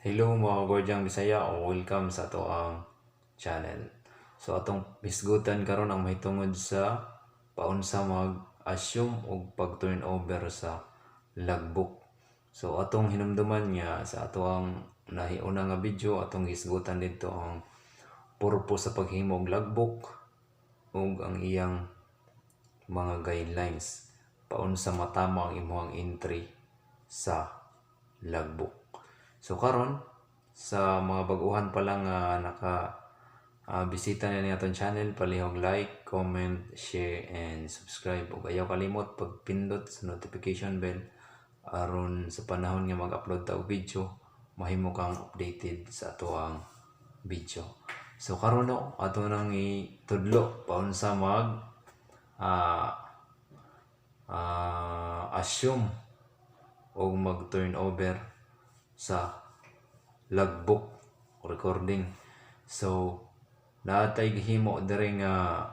Hello, mga Gwardyang Bisaya, o welcome sa atoang channel. So atong hisgutan karon ang mahitungod sa paunsa mag-assume og pag-turn over sa logbook. So atong hinumduman nga sa atoang nahiuna nga video, atong hisgutan didto ang purpose sa paghimo og logbook ug ang iyang mga guidelines paunsa matama ang imong entry sa logbook. So karon, sa mga bag-uhan pa lang nga naka bisita na ni atong channel, palihog like, comment, share and subscribe ug ayaw kalimot pagpindot sa notification bell aron sa panahon nga mag-upload ta og video, mahimo kang updated sa atoang video. So karon, no, ato nang itudlo paunsa mag assume o mag turn over sa logbook recording. So naa tay gihimo diri nga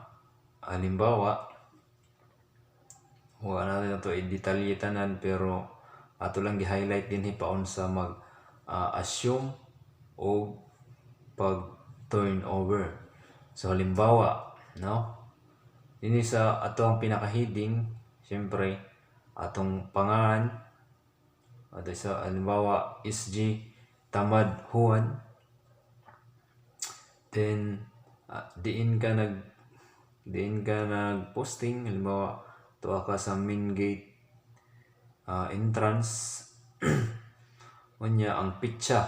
halimbawa. Wa na nato i-detalye tanan, pero ato lang gi-highlight dinhi paunsa mag assume o pag turn over. So halimbawa, no? Dinhi sa ato ang pinaka-heading, siyempre atong pangalan, ato sa halimbawa SG Tamad Juan. Then diin ka nag-posting, halimbawa tuwa ka sa main gate entrance. Unya ang pitsa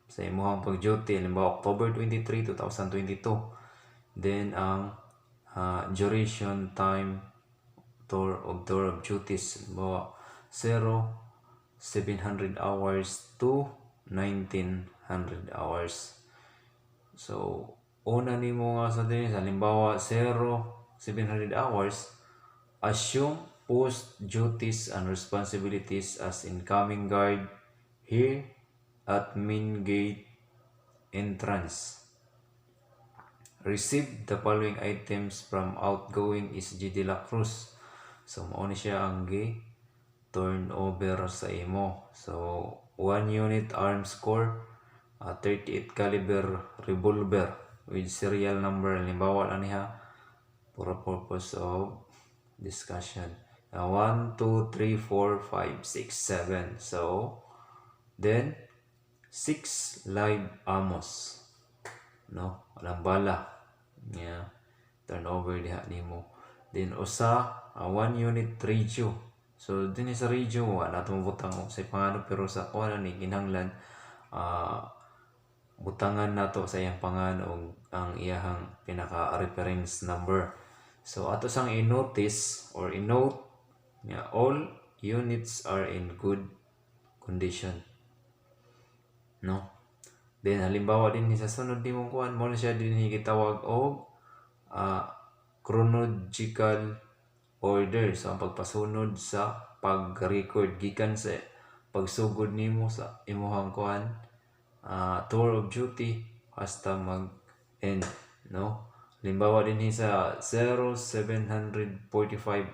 sa imong pag-duty, halimbawa October 23, 2022. Then ang duration, time, tour of duties, halimbawa 0 700 hours to 1900 hours. So, una nimo nga sa din, halimbawa 0 700 hours, assume post duties and responsibilities as incoming guard here at main gate entrance. Receive the following items from outgoing SG De La Cruz. So, mao ni siya ang gi turn over sa imo. So, 1 unit Armscor, 38 caliber revolver with serial number. Halimbawa lang niya for a purpose of discussion. 1, 2, 3, 4, 5, 6, 7. So, then, 6 live ammos. No? Walang bala. Yeah. Turn over diha nimo. Then, usa, 1 unit radio. So, din sa radio, wala nato mabutang sa pangano, pero sa kuha na ni kinahanglan butangan nato sa iyang pangan og ang iyahang pinaka reference number. So ato sang i-notice or i-note nga all units are in good condition. No? Then halimbawa din sa sunod nimong kuan, mo na siya din gitawag og chronological order. So ang pagpasunod sa pag-record gikan sa pagsugod nimo sa imuhang kuan, tour of duty, hasta mag end, no? Halimbawa din sa 0745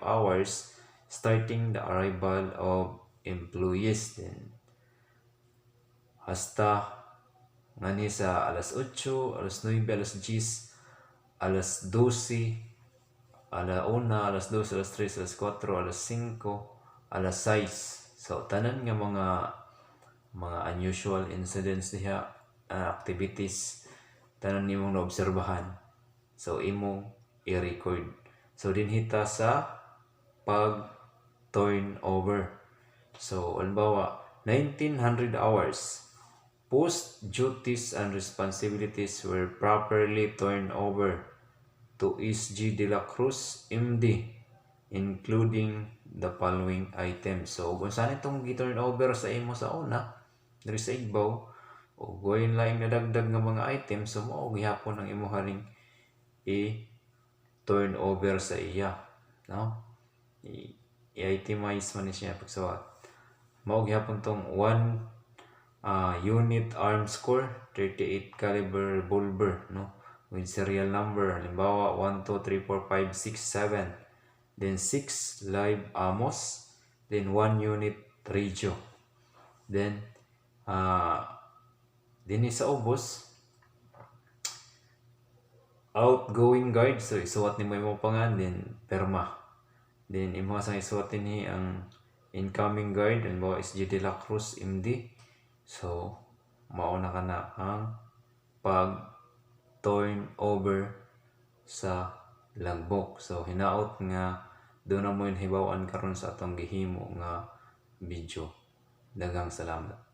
hours, starting the arrival of employees, then hasta ngani sa alas 8, alas 9, alas 10, alas 12, ala 1, alas 2, alas 3, alas 4, alas 5, alas 6. So tanan nga mga unusual incidents diha, activities, tanan nimong naobserbahan. So imong i-record. So dinhi ta sa pag turn over. So halimbawa 1900 hours, post duties and responsibilities were properly turned over to SG De La Cruz MD, including the following items. So kung saan itong gi-turn over sa imo sa una diri sa igbaw o going laing nadagdag nga mga items, so mao gihapon ang imo haring i turn over sa iya, no? I-itemize man ni siya pagsuwat. Mao gihapon tong 1 unit Armscor 38 caliber revolver, no, with serial number, halimbawa 1, 2, 3, 4, 5, 6, 7. Then 6 live ammos, then 1 unit radio. Then Dinhi sa ubos, outgoing guard, so isuwat nimo imong pangalan, then perma. Then imo sang isuwat dinhi ang incoming guard, halimbawa SG De La Cruz MD. So mao na kana ang pag turn over sa logbook. So hinaot nga duna mo hibaw-an karon sa atong gihimo nga video. Daghang salamat.